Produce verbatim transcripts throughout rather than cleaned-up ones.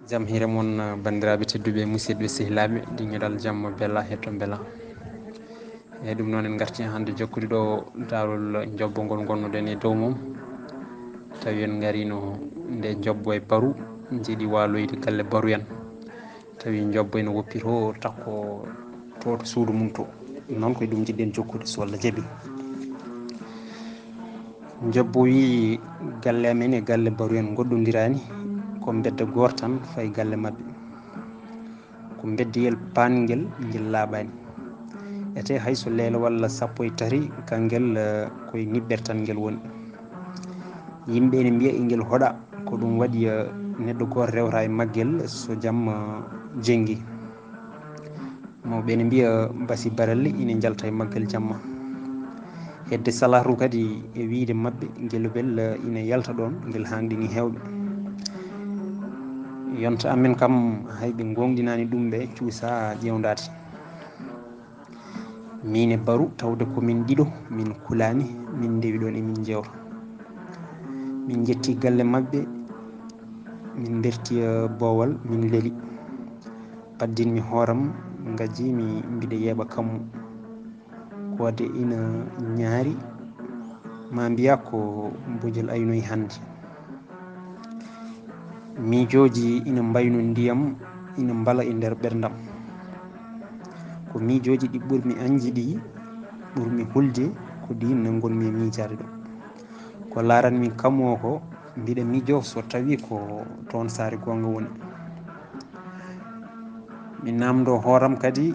Jam hiire mon, banndiraaɓe tedduɓe, musidɓe, sehilaaɓe, dingiral jamma bela, hetto bela. E ɗum noon, en ngarti hannde jokkude ɗo daarol njobbo ngol ngonnoɗen e dow mum. Tawi en ngarino nde njobbo e baru, njiɗi waaloyde galle baru en. Tawi njobbo ene woppi to, takko to, to suudu mum to. Ɗum noon ko e ɗum njiɗɗen jokkude, so Allah jaɓi. Njobbo wii, galle amen e galle baru en ngoɗɗondiraani, ko mbedda goor tan fayi galle maɓɓe. Ko mbeddeyel paangel, ngel laaɓaani. Ete hay so leelo walla sappo e tati, kangel, eh, koye niɓɓere tan ngel woni. Yimɓe ene mbiya engel hoɗa, ko ɗum waɗi, eh, neɗɗo gooto rewta e maggel so jam, eh, jenngi. Mawɓe ene mbiya basi baralle ina njalta e maggal jamma. Hedde salahru kadi e wiyde maɓɓe, ngelobel ina yalta ɗoon, ngel haangɗini heewɓe. Yonta amen kam, hay ɓe ngoongɗinaani ɗum ɓe cuusa ƴeewndaade. Miin e baru, tawde ko min ɗiɗo, min kulaani, min ndewi ɗoon emin njeewta. Min njetti galle maɓɓe, min mberti, eh, boowal, min leli. Paddinmi hooram, ngajjiimi mbiɗa yeeɓa kammu. Ko waɗde ina ñaari, ma mbiya ko bojel aynoyi hannde. Miijooji ina mbayno ndiyam, ina mbala e nder ɓerndam. Ko miijooji ɗi ɓurmi añde ɗi, ɓurmi hulde, ko ɗiin ngonmi e miijaade ɗo. Ko laaranmi kammu o ko, mbiɗa miijoo so tawii ko toon Saare Goonga woni. Mi naamndoo hooram kadi,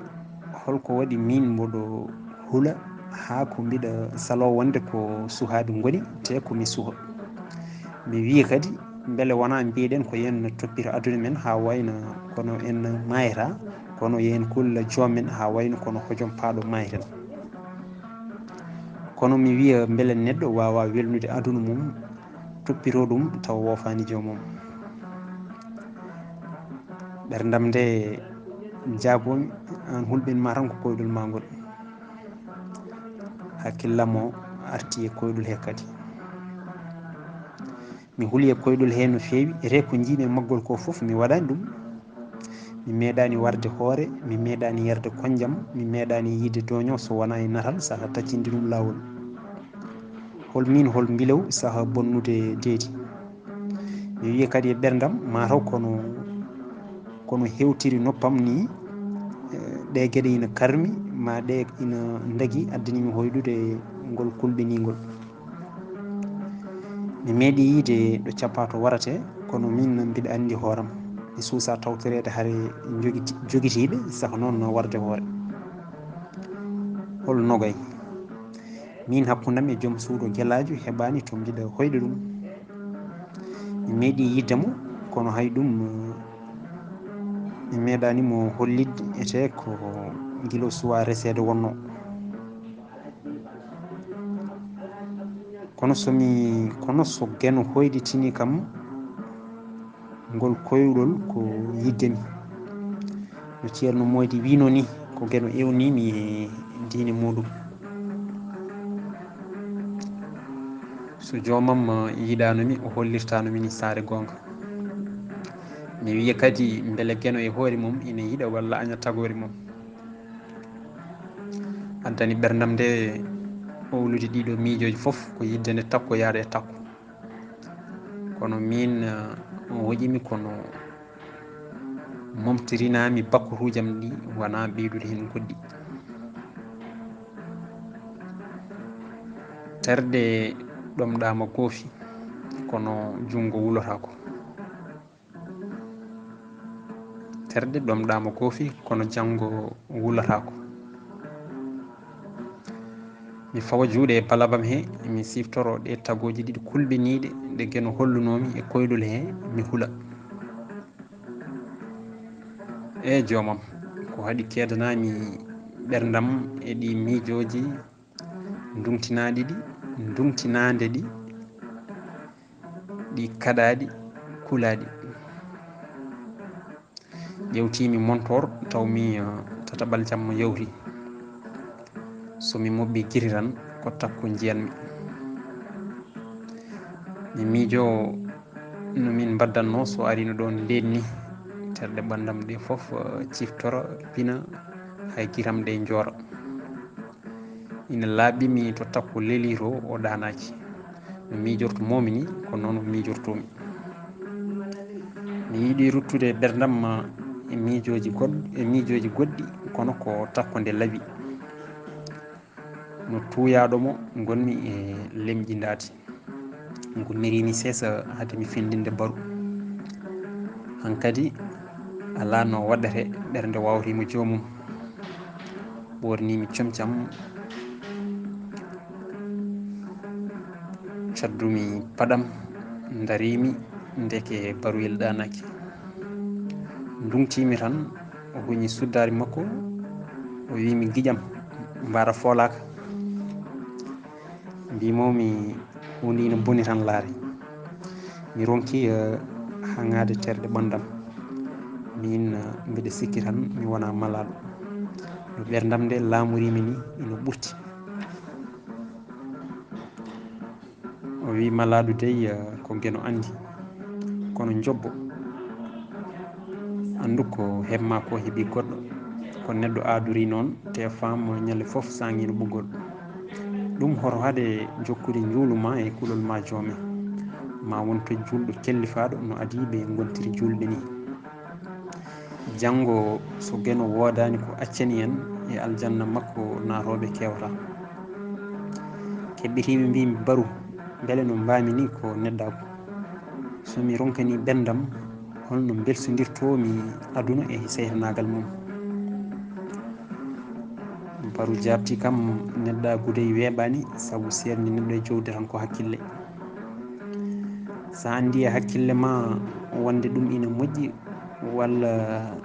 holko waɗi miin mboɗo hula haa ko mbiɗa saloo wonde ko suhaaɓe ngoni, te ko mi suha? Mi wiyi kadi, mbele wonaa mbiyeɗen ko yen toppito aduna men haa wayno kono en maayata, kono yen kulla joom men haa wayno kono hojom paaɗo maayten. Kono mi wiya, mbele neɗɗo waawa welnude aduna mum, toppito ɗum tawa woofaani joomum? Ɓerndam nde jaaboomi, aan hulɓinma tan ko koyɗol ma ngol. Hakkillam o arti e koyɗol he kadi. Mi huli e koyɗol he no feewi, ete ko njiimi e maggol ko fof mi waɗaani ɗum. Mi meeɗaani warde hoore, mi meeɗaani yarde konnjam, mi meeɗaani yiide dooño so wonaa e natal, saha taccinde ɗum laawol. Hol miin, hol mbilew saha bonnude deedi? Mi wiya kadi e ɓerndam, mataw kono, kono hewtiri noppam ni, eh, ɗe geɗe ina karmi, ma ɗe ina ndagi, addani mi hoyɗude ngol kulɓiningol. Mi meeɗi yiide ɗo cappa to warate, kono miin mbiɗa anndi hooram. Mi suusa tawtoreede hare jogiti-, jogitiiɓe, saka noon no warde hoore. Hol nogay? Miin hakkundam e joom suudu gelaajo heɓaani to mbiɗa hoyɗa ɗum. Mi meeɗi yiide mo, kono hay ɗum, mi meeɗaani mo hollitde, ete ko gila o suwaa reseede wonnoo. Kono so mi, kono so geno hoyɗitini kam, ngol koyɗol ko yiɗde mi. No Ceerno Moydi wiynoo ni, ko geno ewnii mi e diine muuɗum. So joomam yiɗaano mi, o hollirtaano mi ni Saare Goonga. Mi wiya kadi, mbele geno e hoore mum ina yiɗa walla aña tagoore mum? Addani ɓerndam nde owlude ɗiɗo miijooji fof ko yiɗde nde takkoyaade e takko. Kono miin, eh, on hoƴimi kono momtirinaami bakkutuujam ɗi wonaa ɓeydude heen goɗɗi. Terɗe ɗomɗaama goofi, kono junngo wulotaako. Terɗe ɗomɗaama goofi, kono janngo wulotaako. Mi fawa juuɗe e balabam he, mi siftoro ɗe tagooje ɗiɗi kulɓiniiɗe ɗe geno hollunoomi e koyɗol he, mi hula. E joomam, ko haɗi keedanaami ɓerndam e ɗi miijooji nduŋtinaaɗi ɗi, nduŋtinaande ɗi, ɗi kaɗaaɗi, kulaaɗi. Ƴewtiimi montoor, tawmi, eh, tataɓal jamma yawti. So mi moɓɓi gite tan, ko takko njiyanmi. Mi miijoo no min mbaddannoo so ariino ɗoon ndeen ni. Terɗe ɓanndam ɗe fof, eh, ciftoro, pina, hay giram ɗe njoora. Ina laaɓi mi to takko leli to o ɗaanaaki. No miijorto-mi ni, ko noon o miijortoo-mi. Mi yiɗi ruttude ɓerndam e miijooji goɗ-, e miijooji goɗɗi, kono ko takko nde laaɓi. No tuuyaaɗo mo ngon-mi e lemƴindaade. Ngu meriimi seesa hade mi fenndinde Baru. Hankadi alaa no waɗɗata ɓernde waawriima joomum. Ɓoorniimi comcam, caddumi paɗam, ndariimi, ndeke Baru ɗaanaaki. Nduŋtiimi tan, o huñi suddaari makko, o wiimi, "Giƴam, mbaara foolaaka." Mbimo mi, "Huunde ina boni tan, laare." Mi ronki, eh, haŋaade terɗe ɓanndam. Miin, eh, mbeɗa sikki tan mi wonaa malaaɗo. No ɓerndam nde laamoriimi ni ina ɓurti. O wi, "Malaaɗo dey, eh, ko geno anndi, kono njobbo anndu ko heɓ-maa ko heɓi goɗɗo. Ko neɗɗo aadori noon, te faam ñande fof saŋiino ɓoggol. Ɗum hoto hade jokkude njuulu ma e kulol ma joome. Ma won to juulɗo kellifaaɗo no adii ɓe ngontiri juulɓe ni. Janngo so geno woodaani ko accani en e aljanna makko naatooɓe keewata." Keɓɓitiimi, mbiimi, "Baru, mbele no mbaami ni ko neɗɗaagu? So mi ronkanii ɓerndam, holno mbelsondirtoo-mi aduna e seytanaagal mum?" Baru jaabti kam, "Neɗɗaagu dey weeɓaani, sabu seerndi neɗɗo e jowdi tan ko hakkille. So a anndi e hakkille ma wonde ɗum ina moƴƴi walla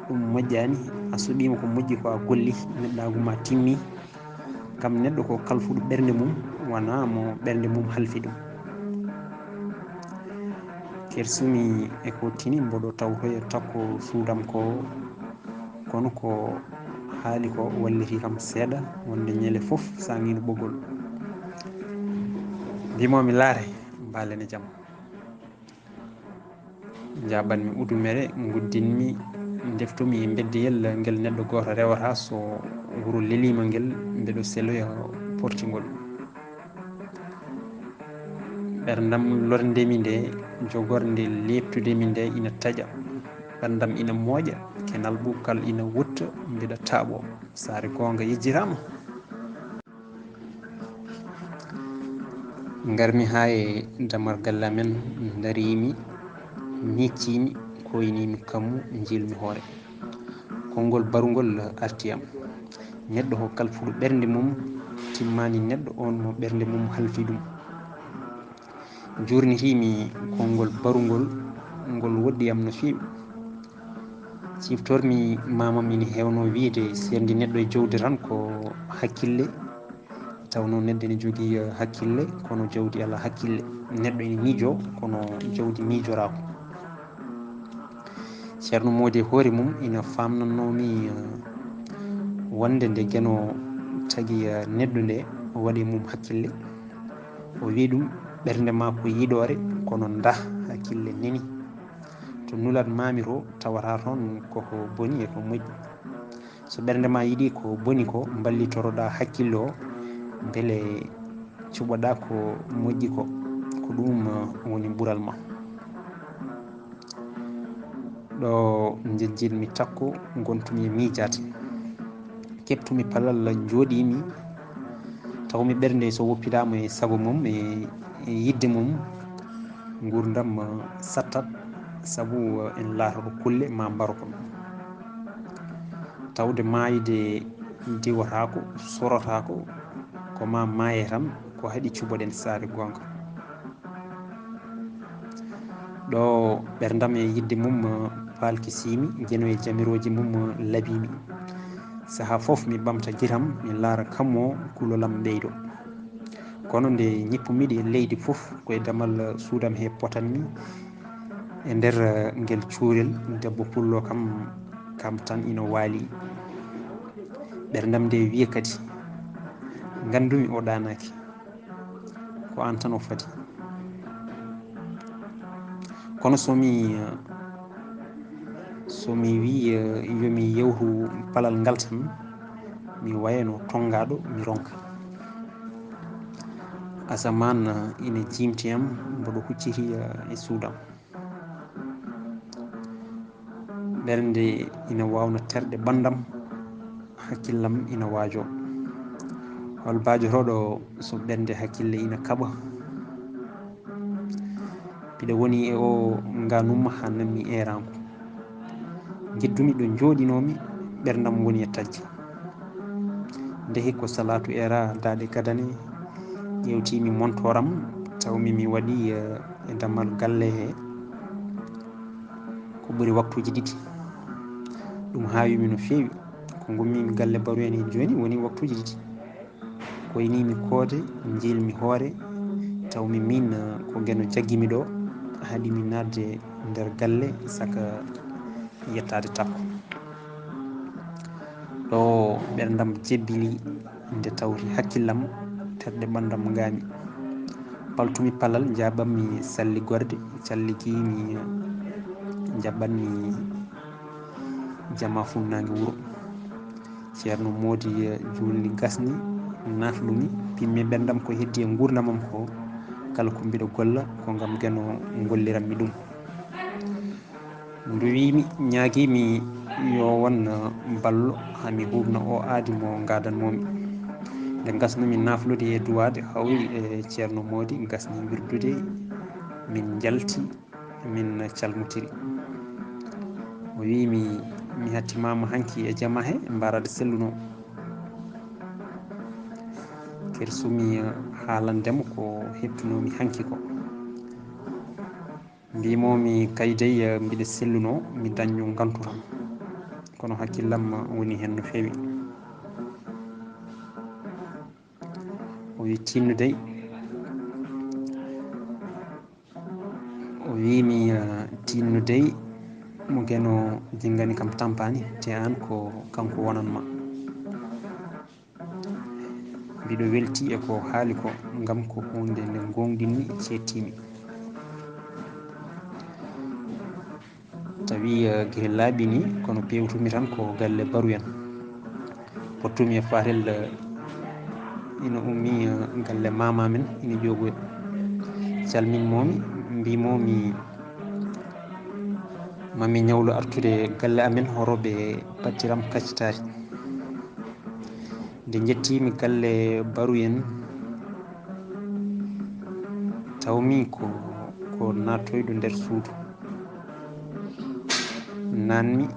ɗum moƴƴaani, a suɓiima ko moƴƴi ko a golli, neɗɗaagu ma timmi. Ngam neɗɗo ko kalfuɗo ɓernde mum, wonaa mo ɓernde mum halfi ɗum." Kersumi e ko tini mboɗo tawtoya takko suudam ko, kono ko haali ko walliti kam seeɗa, wonde ñande fof saŋiino ɓoggol. Mbimo mi, "Laare, mbaalen e jam." Njaaɓan-mi udumere, nguddin-mi, ndeftu-mi e mbeddeyel ngel neɗɗo gooto rewata so wuro leliima ngel, mbeɗo seloya portingol. Ɓerndam lornde-mi nde, jogorde leeɓtude-mi nde ina taƴa, ɓerndam ina mooƴa, kenal ɓukkal ina wutta, mbeɗa taaɓoo. Saare goonga yejjitaama. Ngarmi haa e dammal galle amen, ndariimi, micciimi, koyniimi kammu, njiilmi hoore. Konngol Baru ngol arti am. Neɗɗo ko kalfuɗo ɓernde mum, timmaani neɗɗo oon mo ɓernde mum halfi ɗum. Njuurnitiimi konngol Baru ngol, ngol woɗɗi am no feewi. Ciftormi maamam ina heewnoo wiyde, seerndi neɗɗo e jowdi tan ko hakkille. Tawnoo neɗɗo ina jogii, eh, hakkille, kono jawdi alaa hakkille. Neɗɗo ina miijoo, kono jawdi miijoraako. Ceerno Moodi e hoore mum ina faamnannoo mi, eh, wonde nde geno tagi, eh, neɗɗo nde, o waɗi e mum hakkille. O wi ɗum, "Ɓernde ma ko yiɗoore, kono ndah hakkille neni. To nulat maami to, tawata toon ko ko boni e ko moƴƴi. So ɓernde ma yiɗi ko boni ko, mballitoroɗaa hakkille o, mbele cuɓoɗaa ko moƴƴi ko. Ko ɗum, eh, woni ɓural ma." Ɗo njejjitmi takko, ngontumi e miijaade. Keɓtumi palal, njooɗiimi, tawmi ɓernde so woppidaama e sago mum, e, e yiɗde mum, nguurndam, eh, sattat, sabu, eh, en laatoto kulle ma mbaroto. Tawde maayde diwataako, sorotaako, ko ma maaye tan, ko haɗi cuɓoɗen saare goonga. Ɗo ɓerndam e yiɗde mum, eh, paalkisiimi, geno e jamirooji mum, eh, laaɓiimi. Sahaa fof mi ɓamta giram, mi laara kammu o, kulol am ɓeydo. Kono nde ñippumi-ɗi e leydi fof, ko e damal suudam he potanmi, e nder, eh, ngel cuurel, debbo pullo kam, kam tan ina waali. Ɓerndam nde wiya kadi, "Nganndumi o ɗaanaaki. Ko aan tan o fadi." Kono so mi, eh, So mi wii, eh, yo mi yewtu palal ngal tan, mi wayno tonngaaɗo, mi ronka. Asamaan, eh, ina jiimti am, mboɗo hucciti, eh, e suudu am. Ɓernde ina waawna terɗe ɓanndam, hakkillam ina waajoo. Hol baajotooɗo so ɓernde hakkille ina kaɓa? Mbiɗa woni e oo ngaanumma haa nanmi eeraango. Ngiddumi ɗo njooɗinoomi, ɓerndam woni e tajja. Ndehi ko salaatu eera daaɗe gadane, ƴeewtiimi montooram, tawmi mi waɗi, eh, e dammal galle he ko ɓuri waktuuji ɗiɗi. Ɗum haawiimi no feewi. Ko ngummiimi galle Baru en he jooni woni waktuuji ɗiɗi. Koyniimi koode, njiilmi hoore, tawmi miin, eh, ko Geno jaggimi ɗo, haɗimi naatde nder galle saka yettaade takko. Ɗo ɓerndam jebbili nde tawri hakkillam, terɗe ɓanndam ngaami. Paltumi palal, njaaɓanmi salligorde, calligiimi, njaɓanmi jama funnaange wuro. Ceerno Moodi, eh, juulni gasni, naflumi, pimmi ɓerndam ko heddi e nguurndam am ko, kala ko mbiɗo golla, ko ngam Geno ngolliranmi ɗum. Nduwiimi, ñaagiimi yo won, eh, ballo, haa mi huuɓna oo aadi mo ngaadanmoomi. Nde ngasnumi naflude e duwaade, hawri e Ceerno Moodi, ngasni wirdude, min njalti. Min calmotiri. O wiimi, mi hattimaama hanki e jama he, mbaaraade selluno. Kersumi haalandemo ko heɓtunoomi hanki ko. Mbiimoomi, kay dey, mbiɗa selluno, mi dañño ngantu tan. Kono hakkillam woni heen no feewi. O wi, tinnu dey. O wiimi, ah, tinnu dey, mo Geno jinngani kam tampaani, te aan ko kanko wonan ma. Mbiɗo weltii e ko haali ko, ngam ko huunde nde ngooŋɗinmi, ceettiimi. Tawi, eh, gila laaɓi ni, kono peewtumi tan ko galle Baru en. Pottumi e Fatel, eh, ina ummi, eh, galle maama men, ina ƴoogoya. Calminmoomi, mbiimoomi, mami ñawlu artude galle amen, horo ɓe pattiram kaccitaari. Nde njettiimi galle Baru en, tawmi ko, ko naatoyɗo nder suudu. Naanmi,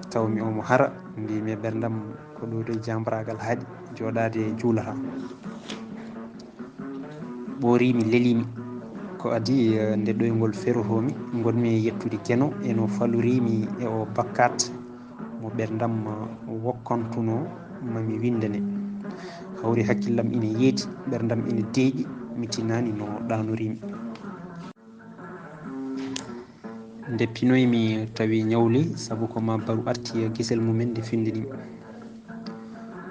tawmi omo hara, mbiimi e ɓerndam, ko ɗo de jaambaraagal haaɗi, jooɗaade juulata. Ɓooriimi, leliimi. Ko adii, eh, nde ɗoyngol ferotoomi, ngonmi e yettude Geno e no faloriimi e o bakkaat mo ɓerndam wokkantunoo ma mi winndane. Hawri hakkillam ina yeeti, ɓerndam ina deeƴi, mi tinaani no ɗaanoriimi. Nde pinoymi tawi ñawli, sabu ko ma Baru arti e gesel mumen nde findini.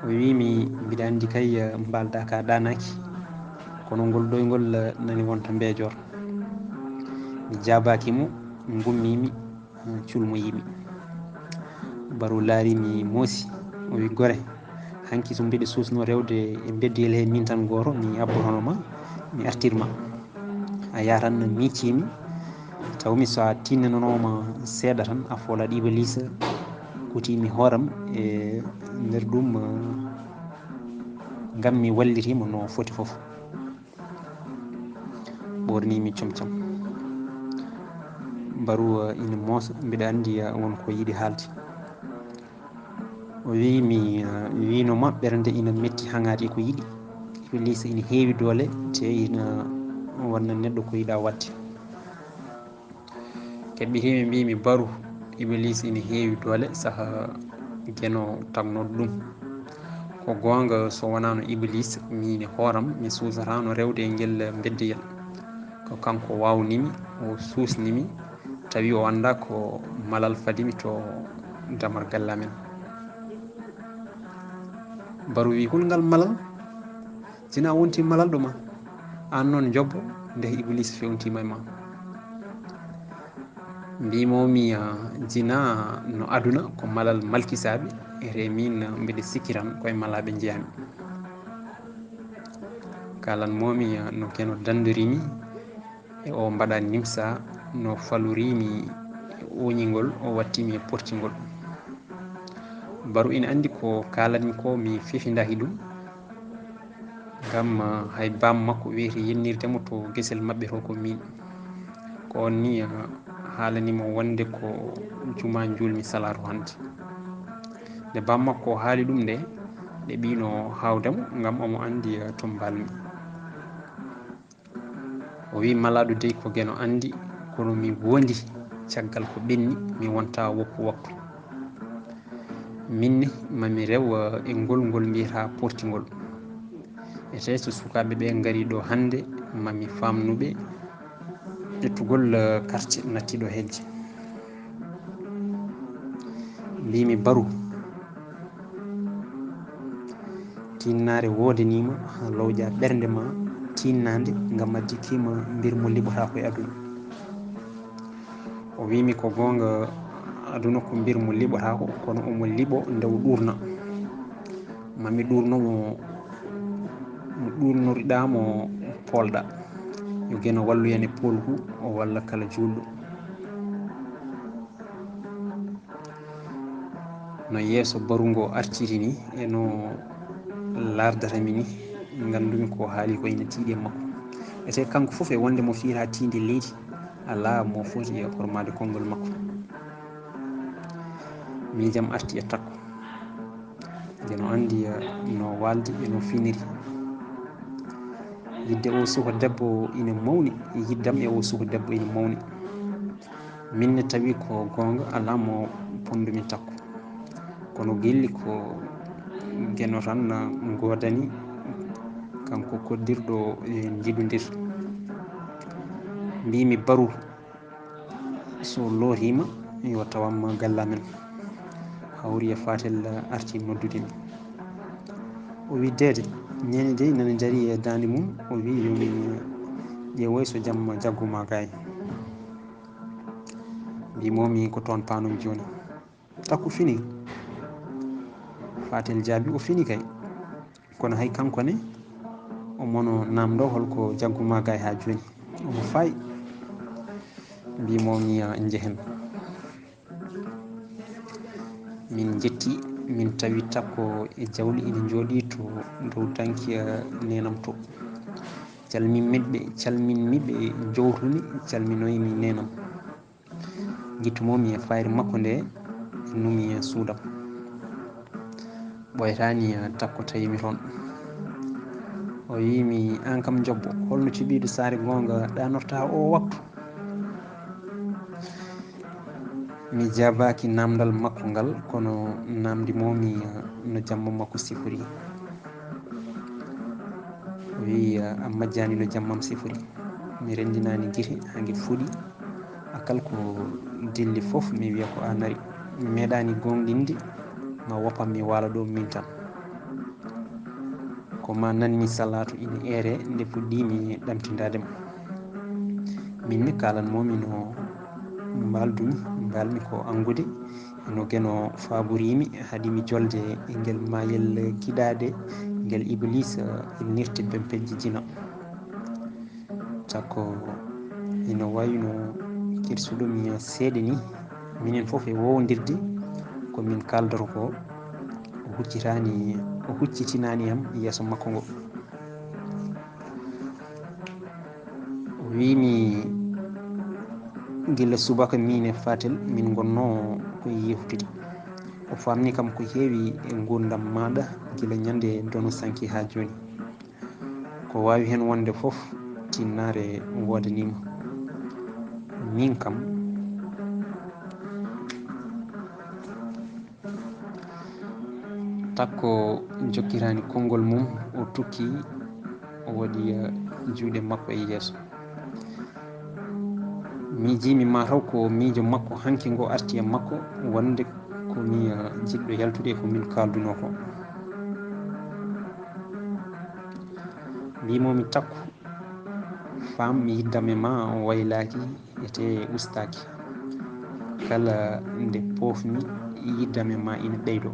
O wiimi, mbiɗa anndi kay, eh, mbaalda ka ɗaanaaki, kono ngol ɗoyngol, eh, nani wonta mbeejoor. Mi jaabaaki mo, ngummiimi, eh, culmoyiimi. Baru laarimi moosi, o wi, gore, hanki so mbiɗa suusno rewde e mbedduyel he min tan gooto, mi abbotono ma, mi artir ma. A yaha tan, miijiimi, tawmi so a tinnanoono ma seeɗa tan, a foolat Ibiliisa, kutiimi hooram e nder ɗum, eh, ngam mi wallitiima no foti fof. Ɓoorniimi com com. Baru, eh, ina moosa, mbiɗa anndi, eh, won ko yiɗi haalde. O wiimi, eh, wiino ma ɓernde ina metti, haŋaade e ko yiɗi. Ibiliisa ina heewi doole, te ina wanna neɗɗo ko yiɗa waɗde. Keɓɓitiimi, mbiimi, Baru, Ibiliisa ina heewi doole, saha Geno tagnooɗo ɗum. Ko goonga, so wonaano Ibiliisa, miin e hooram, mi suusataano rewde e ngel mbedduyel. Ko kanko waawnimi, o suusnimi, tawi o anndaa ko malal fadimi to damar galle amen. Baru wi, hol ngal malal? Sinaa wonti malalɗo ma, aan noon jobbo, nde Ibiliisa fewntiima e ma. Mbimomi, ah, zina no aduna ko malal malkisaaɓe, e min, ah, mbeɗe sikki tan koye malaaɓe njeyami. Kalanmomi, ah, no Geno dandorimi e o mbaɗa nimsa, no falorimi e oñingol, o wattimi e portingol. Baru ina anndi ko kalanmi ko, mi fefindaaki ɗum. Ngam, ah, hay baam makko weeti yennirde mo to gesel maɓɓe to ko min. Ko on ni, ah, haalani mo wonde ko juma njuulmi salaaru hannde. Nde baam makko haali ɗum nde, ɗe ɓiino haawde mo ngam omo anndi, ah, to mbalmi. O wi, "Malaaɗo dey ko Geno anndi, kono mi wondi caggal ko ɓenni, mi wonta woppu waktu. Min ne, mami rew, eh, e ngol ngol mbiyata portingol. Ete so sukaaɓe ɓe ngari ɗo hannde, mami faamnu ɓe ƴettugol, eh, carte nattiiɗo hejje." Mbimi, "Baru, tinnaare woodaniima, lowƴa ɓernde ma tinnaande, ngam a jikkiima mbir mo liɓotaako e aduna." O wimi, "Ko goonga, aduna ko mbir mo liɓotaako, kono omo liɓo nde o ɗuurna. Mami ɗuurno mo, mo ɗuurnoriɗaa mo poolɗa. Yo Geno wallu en e poolgu, o walla kala juulɗo." No yeeso Baru ngo artiri ni, e no laardata mi ni, ngandumi ko haali ko ina tiiɗi e makko. Ete kanko fof e wonde mo fiira tiinde leydi, alaa mo foti e hormaade konngol makko. Miijam arti e takko. Geno anndi, eh, no waaldi e no finiri. Yidde o suka debbo ina mawni, yiddam e o suka debbo ina mawni. Min ne tawi ko goonga, alaa mo ponndumi takko. Kono gilli ko Geno tan ngoodani, kanko koddirɗo e njiɗundir. Mbimi, "Baru, so lootiima, yo tawam galle amen." Hawri e Fatel arti noddude mi. O wi, "Deede, neene dey nana jari e daande mum." O wi, "Yo min ƴeewoy so jamma jaggu ma gaay." Mbimomi, "Ko toon paanum jooni." Takku fini? Fatel jaabi, "O fini kay. Kono hay kanko ne, omo no namndo holko jaggu ma gaay haa jooni. Omo faayi." Mbimomi, "Njehen." Min njetti, min tawi takko e jawle ina njooɗi to dow danki, eh, neenam to. Calminmi ɓe, calminmi ɓe, njowtumi, calminoymi neenam. Ngittumomi e fayre makko nde, numi e suudam. Ɓoytaani takko tawimi toon. O wiimi, "Aan kam Jobbo, holno cuɓiiɗo saare goonga ɗanorta oo waktu?" Mi jaabaaki naamndal makko ngal, kono naamndimomi no jamma makko sifori. O wii, "A majjaani no jammam sifori." Mi renndinaani gite haa nge fuɗi. Akal ko dilli fof mi wiya ko aan ari. Mi meeɗaani goongɗinde ma woppam mi waala ɗo min tan. Ko ma nanmi salaatu ina eere nde puɗɗiimi ɗamtindaade mo. Min ne kaalanmomi no mbaaldumi, mbaalmi ko anngude, no Geno faaborimi, haɗimi jolde e ngel maayel giɗaade, ngel Ibliisa, eh, innirte bempejji jina. Takko ina wayno kirsuɗo mi seeɗa ni, minen fof e wowondirde ko min kaaldata ko, o huccitaani, o huccitinaani am yeeso makko ngo. O wiimi, "Gila subaka min e Fatel min ngonno ko yewtude." O faamni kam ko heewi e nguurndam maaɗa gila ñande dono sanki haa jooni. Ko waawi heen wonde fof, tinnaare woodaniima. Min kam, takko jokkiraani konngol mum, o tukki, o waɗi, eh, juuɗe makko e yeeso. Miijiimi mataw ko miijo makko hanki ngo arti e makko, wonde ko mi, eh, jiɗɗo yaltude e ko min kaaldunoo ko. Mbiimomi, "Takko, faam mi yiddam e ma waylaaki, ete ustaaki." kala nde poofmi yiddam e ma ina ɓeydo.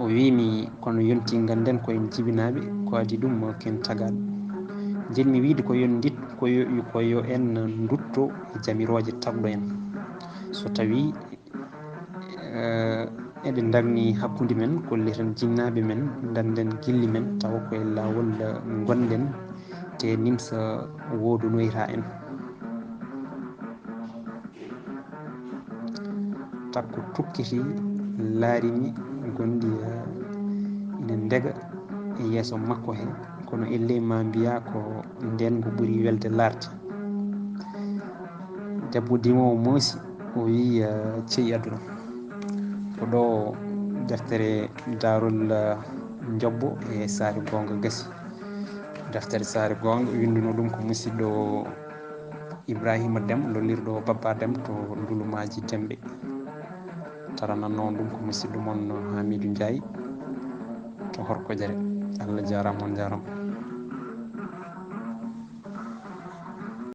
O wiimi, kono yonti ngannden ko en jibinaaɓe, ko adi ɗum ken tagaaɗo. Njiɗmi wiide ko yo ndit ko yo ko yo en ndutto e jamirooje tagɗo en. So tawii eh, eɗen ndagni hakkunde men, kolliten jinnaaɓe men, ndanden gilli men, tawa ko e laawol eh, ngonɗen, te nimsa woodonoyra en. Takko tukkiti, laarimi gonɗi eh, ina ndega e yeeso makko he, kono ellee ma mbiya ko ndeen ngo ɓuri welde laarde. Debbo dimoowo moosi, o wiyi eh, cey aduna. Ko ɗo deftere Daarol eh, Njobbo e Saare Goonga gasi. Deftere Saare Goonga winnduno ɗum ko musidɗo Ibrahima Dem, lollirɗo Babba Dem to Ndulumaaji Demɓe. Tarananno ɗum ko musidɗo mon Hamidou Ndiaye to Horkojere. Allah jaaraama, on njaaraama.